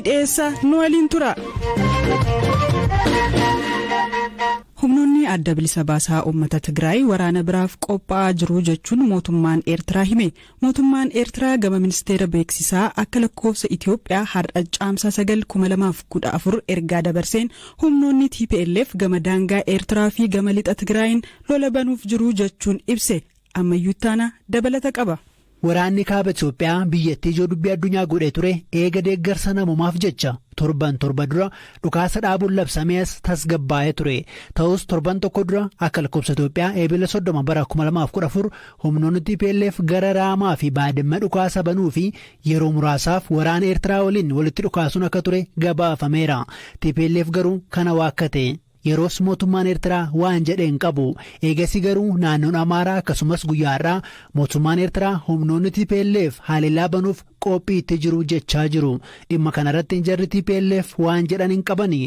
isinii dhiyeessa nu waliin tura. Humnoonni adda bilisa baasaa uummata Tigraay waraana biraaf qophaa'aa jiru jechuun mootummaan Eertiraa hime. Mootummaan Eertiraa gama ministeera beeksisaa akka lakkoofsa Itoophiyaa har'a caamsaa 9 2014 ergaa dabarseen humnoonni TPLF gama daangaa Eertiraa fi gama lixa Tigraayin lola banuuf jiru jechuun ibse. Ammayyuu Ittaanaa dabalata qaba. Waraanni kaaba Itoophiyaa biyyattii ijoo dubbii addunyaa godhee ture eega deeggarsa namoomaaf jecha torban torba dura dhukaasa dhaabuun labsamee as tasgabbaa'ee ture. Ta'us torban tokko dura akka lakkoofsa Itoophiyaa Eebila 30 bara 2014 humnoonni TPLF gara Raamaa fi Baadimma dhukaasa banuu fi yeroo muraasaaf waraana Eertiraa waliin walitti dhukaasuun akka ture gabaafameera. TPLF garuu kana waakkate. Yeroos mootummaan Eertiraa waan jedhe hin qabu. Eegasii garuu naannoon Amaaraa akkasumas guyyaa har'aa mootummaan Eertiraa humnoonni TPLF haleellaa banuuf qophii itti jiru jechaa jiru. Dhimma kanarratti jarri TPLF waan jedhan hin qabani.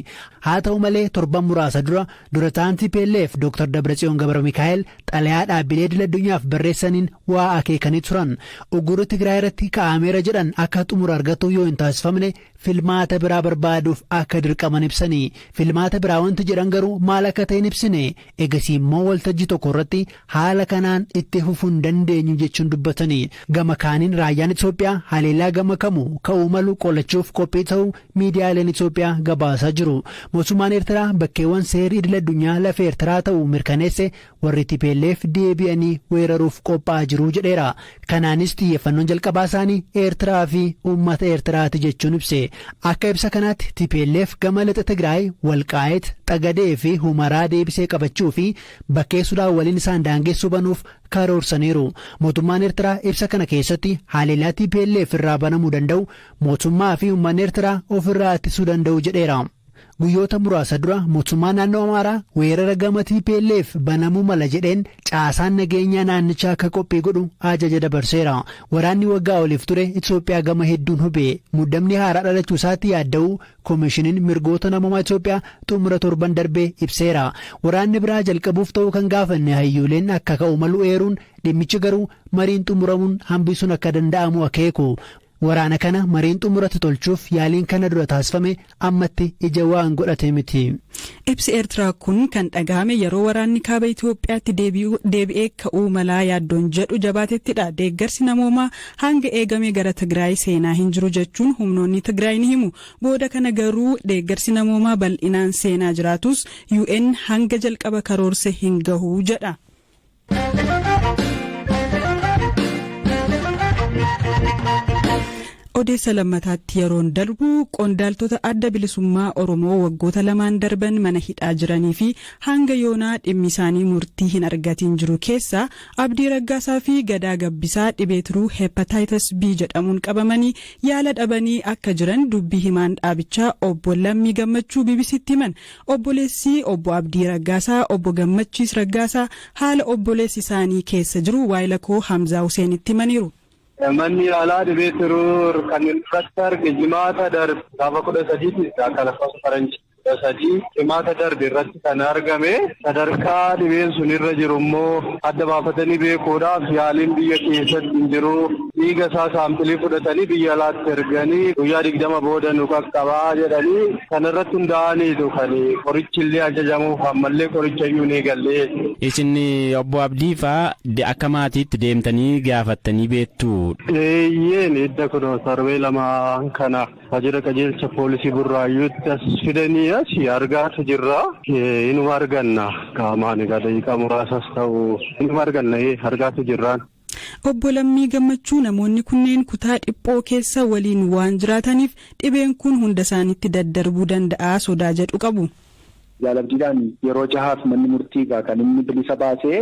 Haa ta'u malee torban muraasa dura dura ta'an TPLF Dr. Dabratsiyoon Gabra Mikaa'el xalayaa dhaabbilee idil addunyaaf barreessaniin waa akeekanii turan. Uggurri Tigraay irratti kaa'ameera jedhan akka xumura argatu yoo hin taasifamne filmaata biraa barbaaduuf akka dirqaman ibsanii filmaata biraa wanti jedhan garuu maal akka ta'e hin ibsine. Egasii immoo waltajjii tokko irratti haala kanaan itti fufuu hin dandeenyu jechuun dubbatanii. Gama kaaniin raayyaan Itoophiyaa haleellaa gama kamu ka'uu malu qolachuuf qophii ta'uu miidiyaaleen Itoophiyaa gabaasaa jiru. Mootummaan Eertiraa bakkeewwan seerri idil addunyaa lafa Eertiraa ta'uu mirkaneesse warri TPLF deebi'anii weeraruuf qophaa'aa jiru jedheera. Kanaanis xiyyeeffannoon jalqabaa isaanii Eertiraa fi uummata Eertiraati jechuun ibse. Akka ibsa kanaatti TPLF gama lixa Tigraay, Walqaayit, Xagadee fi Humaraa deebisee qabachuu fi bakkee Sudaan waliin isaan daangessuu banuuf karoorsaniiru. Mootummaan Eertiraa ibsa kana keessatti haleellaa TPLF irraa banamuu danda'u mootummaa fi uummanni Eertiraa ofirraa ittisuu danda'u jedheera. Guyyoota muraasa dura mootummaan naannoo Amaaraa weerara gama TPLF banamuu mala jedheen caasaan nageenyaa naannichaa akka qophii godhu ajaja dabarseera. Waraanni waggaa oliif ture Itoophiyaa gama hedduun hube muddamni haaraa dhalachuu isaatti yaadda'uu Koomishiniin mirgoota namoomaa Itoophiyaa xumura torban darbee ibseera. Waraanni biraa jalqabuuf ta'uu kan gaafanne hayyuuleen akka ka'u malu eeruun dhimmichi garuu mariin xumuramuun hambisuun akka danda'amu akeeku. Waraana kana mariin xumuratti tolchuuf yaaliin kana dura taasifame ammatti ija waan godhate miti. Ibsi Eertiraa kun kan dhagahame yeroo waraanni kaaba Itoophiyaatti deebi'ee ka'uu malaa yaaddoon jedhu jabaatettidha. Deeggarsi namoomaa hanga eegame gara Tigraay seenaa hin jiru jechuun humnoonni Tigraay ni himu. Booda kana garuu deeggarsi namoomaa bal'inaan seenaa jiraatus UN hanga jalqaba karoorse hin gahu jedha. Odeessa lammataatti yeroon darbu qondaaltota adda bilisummaa Oromoo waggoota lamaan darban mana hidhaa jiranii fi hanga yoonaa dhimmi isaanii murtii hin argatiin jiru keessaa Abdii Raggaasaa fi Gadaa Gabbisaa dhibee tiruu Hepatitis B jedhamuun qabamanii yaala dhabanii akka jiran dubbii himaan dhaabichaa obbo Lammii Gammachuu BBCtti himan. Obboleessi obbo Abdii Raggaasaa obbo Gammachiis Raggaasaa haala obboleessi isaanii keessa jiru waayila koo Hamzaa Huseenitti himaniiru. Manni yaalaa dhibee tiruu kan irratti arge jimaata darbe gaafa 13 akka lakkoofsa faranjii 13 jimaata darbe irratti kan argame sadarkaa dhibeen sun irra jiru immoo adda baafatanii beekuudhaaf yaaliin biyya keessatti hin jiru. Dhiiga isaa saampilii fudhatanii biyya alaatti erganii guyyaa 20 booda nu qaqqabaa jedhanii kan irratti hundaa'aniitu kan qorichi illee ajajamuuf ammallee qoricha iyyuu ni galle. Isin obbo Abdii faa akka maatiitti deemtanii gaafattanii beektuu? Eeyyeen edda kunoo torbee lama kana waajjira qajeelcha poolisii Burraayyuutti as fidanii as argaatu jirra. Inuma arganna qaamaan egaa daqiiqaa muraasas ta'u inuma arganna argaatu jirraan. Obbo Lammii Gammachuu namoonni kunneen kutaa dhiphoo keessa waliin waan jiraataniif dhibeen kun hunda isaaniitti daddarbuu danda'a sodaa jedhu qabu. Jaal Abdiidhaan yeroo jahaaf manni murtii egaa kan inni bilisa baase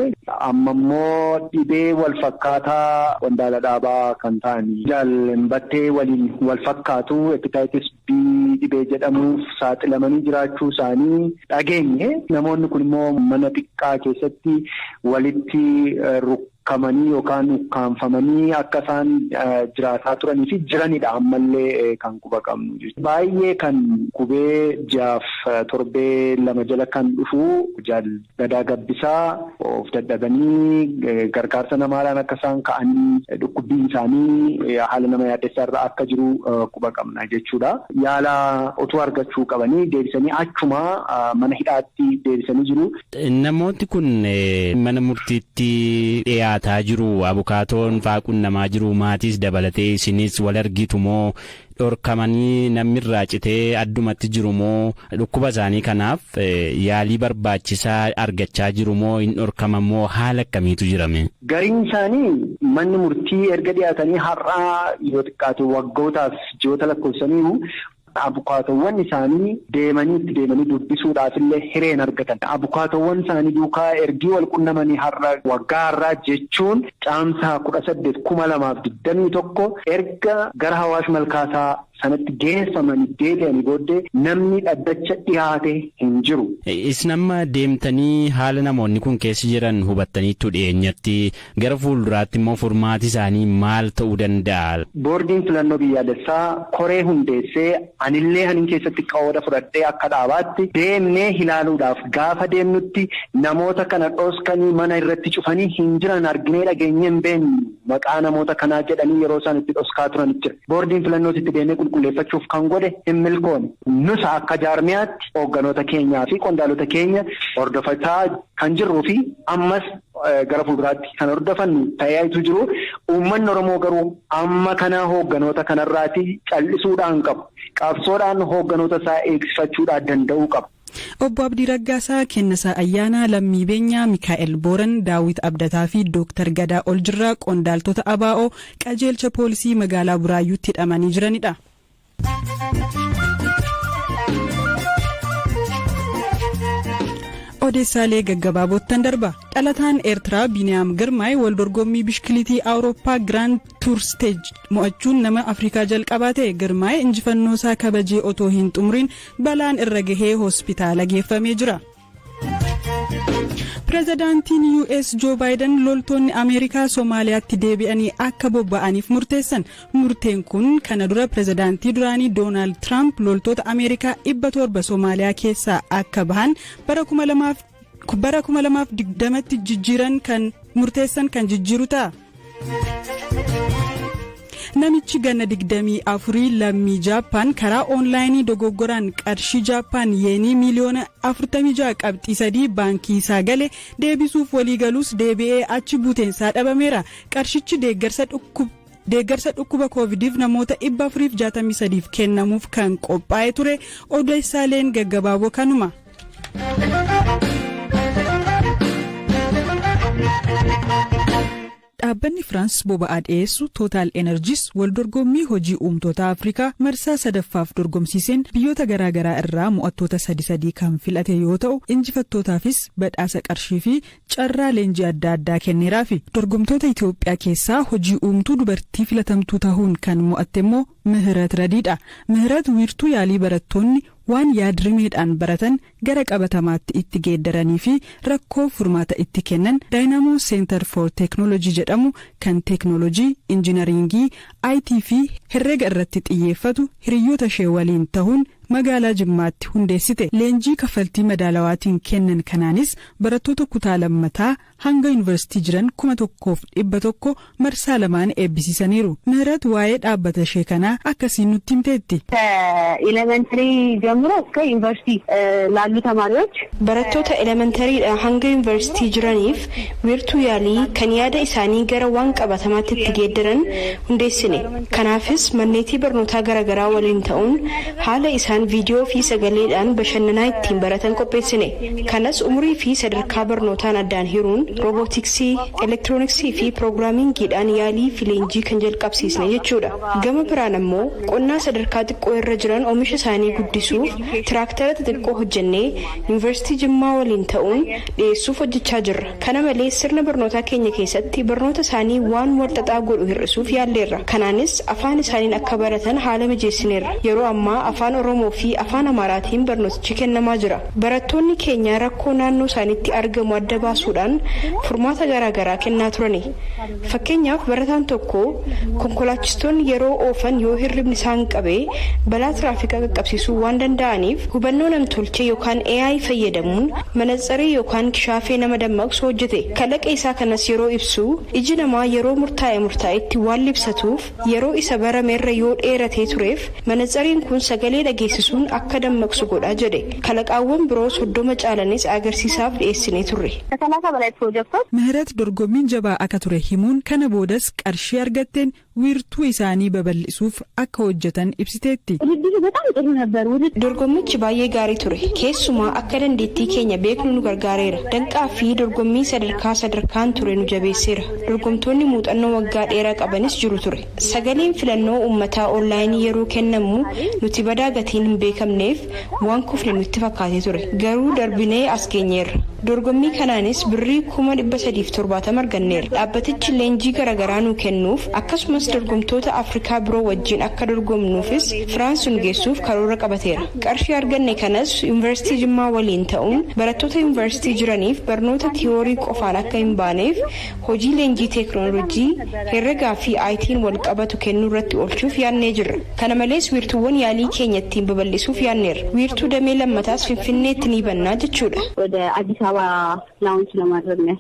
amma immoo dhibee wal fakkaataa qondaala dhaabaa kan ta'an Jaal Battee waliin wal fakkaatu hepatitis B dhibee jedhamuuf saaxilamanii jiraachuu isaanii dhageenye. Namoonni kun immoo mana xiqqaa keessatti walitti Dhorkamanii yookaan ukkaanfamanii akka isaan jiraataa turanii fi jiranidha ammallee kan quba qabnu jechuudha. Baay'ee kan qubee ji'aaf torbee 2 jala kan dhufu Jaal Gadaa Gabbisaa of dadhabanii gargaarsa namaadhaan akka isaan ka'anii dhukkubbiin isaanii haala nama yaaddessaa irra akka jiru quba qabna jechuudha. Yaala utuu argachuu qabanii deebisanii achuma mana hidhaatti deebisanii jiru. Namooti kun mana murtiitti dhiyaataa jiru, abukaatoon faa qunnamaa jiru, maatiis dabalatee isinis wal argitu moo dhorkamanii namni irraa citee addumatti jiru moo dhukkuba isaanii kanaaf yaalii barbaachisaa argachaa jiru moo hin dhorkaman moo haala akkamiitu jirame? Gariin isaanii manni murtii erga dhiyaatanii har'aa yoo xiqqaate waggootaaf ji'oota lakkoofsaniiru. Abukaatowwan isaanii deemanii itti deemanii dubbisuudhaaf illee hireen argatan. Abukaatowwan isaanii duukaa ergii wal qunnamanii har'a waggaa har'aa jechuun caamsaa 18, 2021 erga gara Hawaash Malkaasaa sanatti geeffamanii deebi'anii booddee namni dhaddacha dhiyaate hin jiru. Isin amma deemtanii haala namoonni kun keessa jiran hubattaniittu dhiyeenyatti, gara fuulduraatti immoo furmaati isaanii maal ta'uu danda'a? Boordiin filannoo biyyaalessaa koree hundeessee anillee hanin keessatti qooda fudhadhee akka dhaabaatti deemnee ilaaluudhaaf gaafa deemnutti namoota kana dhoskanii mana irratti cufanii hin jiran arginee dhageenyee hin beeknu maqaa namoota kanaa jedhanii yeroo isaan itti dhoskaa turan jira. Boordiin filannoos itti deemee qulqulleeffachuuf kan godhe hin milkoone. Nusa akka jaarmiyaatti hoogganoota keenyaa fi qondaalota keenya hordofataa kan jirruu fi ammas gara fuulduraatti kan hordofannu ta'eetu jiru. Uummanni Oromoo garuu amma kana hoogganoota kanarraati cal'isuudhaan qabu. Qabsoodhaan hoogganoota isaa eegsifachuudhaan danda'uu qaba. Obbo Abdii Raggaasaa, Kennasaa Ayyaanaa, Lammii Beenyaa, Mikaa'el Booran, Daawit Abdataa fi Dooktar Gadaa Oljirraa qondaaltota ABO qajeelcha poolisii magaalaa Buraayyuutti hidhamanii jiranidha. Odeessaalee gaggabaabottan darba. Dhalataan Eertiraa Biniyaam Girmaay wal dorgommii bishkilitii Awurooppaa Grand Tour Stage mo'achuun nama Afrikaa jalqabaa ta'e. Girmaay injifannoo isaa kabajee otoo hin xumuriin balaan irra gahee hospitaala geeffamee jira. Pireezidaantiin US Joo Baayiden loltoonni Ameerikaa Somaaliyaatti deebi'anii akka bobba'aniif murteessan. Murteen kun kana dura pireezidaantii duraanii Doonaald Tiraamp loltoota Ameerikaa 700 Somaaliyaa keessaa akka bahan bara 2020tti jijjiiran kan murteessan kan jijjiiru ta'a. Namichi ganna 24 lammii Jaappaan karaa oonlaayinii dogoggoraan qarshii Jaappaan yeenii miiliyoona 46.3 baankii isaa gale deebisuuf waliigaluus deebi'ee achi buuteensaa dhabameera. Qarshichi deeggarsa dhukkuba koovidiif namoota 463f kennamuuf kan qophaa'e ture. Odeessaaleen gaggabaaboo kanuma. Dhaabbanni Firaans boba'aa dhiyeessu Total Energies wal dorgommii hojii uumtoota Afrikaa marsaa sadaffaaf dorgomsiiseen biyyoota garaagaraa irraa mo'attoota sadi sadii kan filate yoo ta'u, injifattootaafis badhaasa qarshii fi carraa leenjii adda addaa kenneeraafi. Dorgomtoota Itoophiyaa keessaa hojii uumtuu dubartii filatamtuu ta'uun kan mo'atte immoo Mihirat Radiidha. Mihirat wiirtuu yaalii barattoonni waan yaadrimeedhaan baratan gara qabatamaatti itti geeddaranii fi rakkoo furmaata itti kennan Dynamo Center for Technology jedhamu kan teeknoolojii, injinaringii, IT fi herrega irratti xiyyeeffatu hiriyoota ishee waliin ta'uun magaalaa Jimmaatti hundeessite. Leenjii kaffaltii madaalawaatiin kennan kanaanis barattoota kutaa lammataa hanga yuunivarsiitii jiran 1100 marsaa lamaan eebbisiisaniiru. Mihirat waa'ee dhaabbata ishee kanaa akkasiin nutti himteetti. ከ elementary ጀምሮ እስከ ዩኒቨርሲቲ ላሉ ተማሪዎች Barattoota elementariidha hanga yuunivarsiitii jiraniif wiirtuu yaalii kan yaada isaanii gara waan qabatamaatti itti geeddaran hundeessine. Kanaafis manneetii barnootaa garaagaraa waliin ta'uun haala isaan viidiyoo fi sagaleedhaan bashannanaa ittiin baratan qopheessine. Kanas umurii fi sadarkaa barnootaan addaan hiruun roobootiksii, elektirooniksii fi piroogiraamingiidhaan yaalii fi leenjii kan jalqabsiisne jechuudha. Gama biraan ammoo qonnaa sadarkaa xiqqoo irra jiran oomisha isaanii guddisuuf tiraaktara xixiqqoo hojjennee yuunivarsiitii Jimmaa waliin ta'uun dhiyeessuuf hojjechaa jirra. Kana malees sirna barnootaa keenya keessatti barnoota isaanii waan walxaxaa godhu hir'isuuf yaalleerra. Kanaanis afaan isaaniin akka baratan haala mijeessineerra. Yeroo ammaa afaan Oromoo Oromoo fi Afaan Amaaraatiin barnootichi kennamaa jira. Barattoonni keenya rakkoo naannoo isaaniitti argamu adda baasuudhaan furmaata garaagaraa kennaa turani. Fakkeenyaaf, barataan tokko konkolaachistoonni yeroo oofan yoo hirribni isaan qabee balaa tiraafikaa qaqqabsiisuu waan danda'aniif, hubannoo namtolchee yookaan AI fayyadamuun manatsarii yookaan kishaafee nama dammaqsu hojjete. Kalaqa isaa kanas yeroo ibsu, iji namaa yeroo murtaa'e murtaa'etti waan libsatuuf, yeroo isa barameerra yoo dheeratee tureef manatsariin kun sagalee dhageessisuun akka dammaqsu godha jedhe. Kalaqaawwan biroo 30 caalanis agarsiisaaf dhiyeessinee turre. ከሰላሳ በላይ ፕሮጀክቶች Mihirat dorgommiin jabaa akka ture himuun, kana boodas qarshii argatteen wiirtuu isaanii babal'isuuf akka hojjetan ibsiteetti. ውድድሩ በጣም ጥሩ ነበር። ውድድሩ Dorgommichi baay'ee gaarii ture. Keessumaa akka dandeettii keenya beeknu nu gargaareera. Danqaa fi dorgommii sadarkaa sadarkaan ture nu jabeesseera. Dorgomtoonni muuxannoo waggaa dheeraa qabanis jiru ture. Sagaleen filannoo uummataa onlaayinii yeroo kennamu nuti badaa gatiin hin beekamneef waan kufne nutti fakkaatee ture. Garuu darbinee as geenyeerra. Dorgommii kanaanis birrii 370,000 arganneerra. Dhaabbatichi leenjii garaagaraa nu kennuuf, akkasumas dorgomtoota Afrikaa biroo wajjin akka dorgomnuufis Firaans nu geessuuf karoora qabateera. Qarshii arganne kanas Yuunivarsiitii Jimmaa waliin ta'uun barattoota yuunivarsiitii jiraniif barnoota tiyoorii qofaan akka hin baaneef hojii leenjii teeknooloojii herregaa fi IT'n wal qabatu kennuu irratti oolchuuf yaadnee jirra. Kana malees wiirtuuwwan yaalii keenya ittiin babal'isuuf yaadneerra. Wiirtuu damee lammataas Finfinneetti ni bannaa jechuudha. ወደ አዲስ አበባ launch ለማድረግ ነው።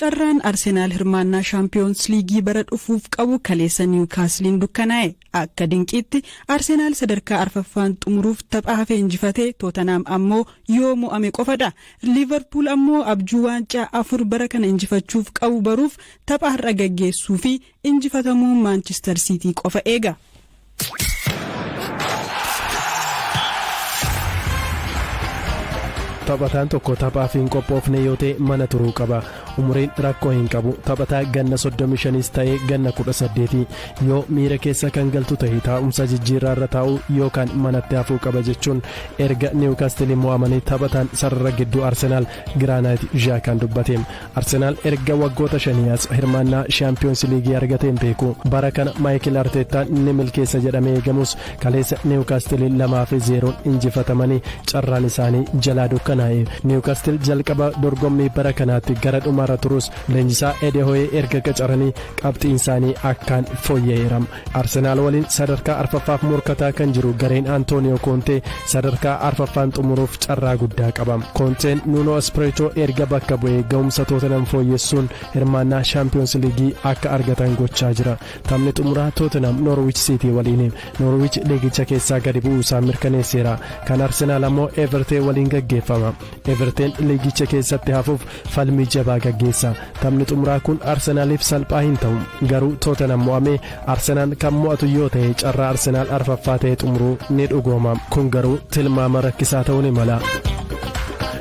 Carraan Arsenaal hirmaannaa Shaampiyoons Liigii bara dhufuuf qabu kaleessa Niwukaasiliin dukkanaa'e. Akka dinqiitti Arsenaal sadarkaa arfaffaan xumuruuf tapha hafe injifatee, Tootenaam ammoo yoo mo'ame qofadha. Liivarpuul ammoo abjuu waancaa afur bara kana injifachuuf qabu baruuf tapha har'a gaggeessuu fi injifatamuu Maanchister Siitii qofa eega. Taphataan tokko taphaaf hin qophoofne yoo ta'e mana turuu qaba. Umuriin rakkoo hin qabu. Taphataa ganna 35s ta'ee ganna 18 yoo miira keessa kan galtu ta'e taa'umsa jijjiirraarra taa'uu yookaan manatti hafuu qaba jechuun erga Niwukaastilii mo'amanii taphataan sarara gidduu Arsenaal Giraanaayit Zhaakaan dubbate. Arsenaal erga waggoota 5 as hirmaannaa Shaampiyoons Liigii argatee hin beeku. Bara kana Maayikil Arteettaan ni milkeessa jedhamee eegamus, kaleessa Niwukaastilii 2-0n injifatamanii carraan isaanii jalaa dukkanaa'e. Niwukaastil jalqaba dorgommii bara kanaatti gara dhumarra turus, leenjisaa Edee Hooyee erga qacaranii qabxiin isaanii akkaan fooyya'eera. Arsenaal waliin sadarkaa arfaffaaf morkataa kan jiru gareen Antooniyoo Koontee sadarkaa arfaffaan xumuruuf carraa guddaa qaba. Koonteen Nuunoo Espiriitoo erga bakka bu'ee ga'umsa Tootenam fooyyessuun hirmaannaa Shaampiyoons Liigii akka argatan gochaa jira. Taphni xumuraa Tootenam Noorwiich Siitii waliin. Noorwiich liigicha keessaa gadi bu'uu isaa mirkaneesseera. Kan Arsenaal ammoo Everteen waliin gaggeeffama. Everteen liigicha keessatti hafuuf falmii jabaa gaggeessa. Taphni xumuraa kun Arsenaaliif salphaa hin ta'u. Garuu Tootenam mo'amee Arsenaal kan mo'atu yoo ta'e, carraa Arsenaal arfaffaa ta'e xumuruu ni dhugooma. Kun garuu tilmaama rakkisaa ta'uu ni mala.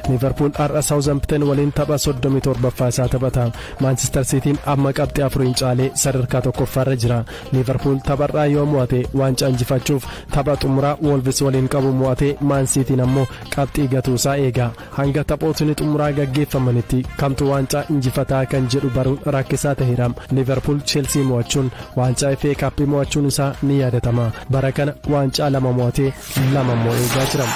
Liivarpuul har'a Saawuzampten waliin tapha 37ffaa isaa taphata. Maanchister Siitiin amma qabxii afuriin caalee sadarkaa tokkoffaarra jira. Liivarpuul tapharraa yoo mo'ate waancaa injifachuuf tapha xumuraa Woolvis waliin qabu mo'ate, Maan Siitiin ammoo qabxii gatuusaa eega. Hanga taphootni xumuraa gaggeeffamanitti kamtu waancaa injifataa kan jedhu baruun rakkisaa ta'eera. Liivarpuul Cheelsii mo'achuun waancaa FA Kaappii mo'achuun isaa ni yaadatama. Bara kana waancaa lama mo'atee lama immoo eegaa jira.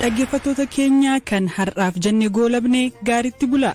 Dhaggeeffattoota keenya, kan har'aaf jenne goolabne. Gaaritti bula.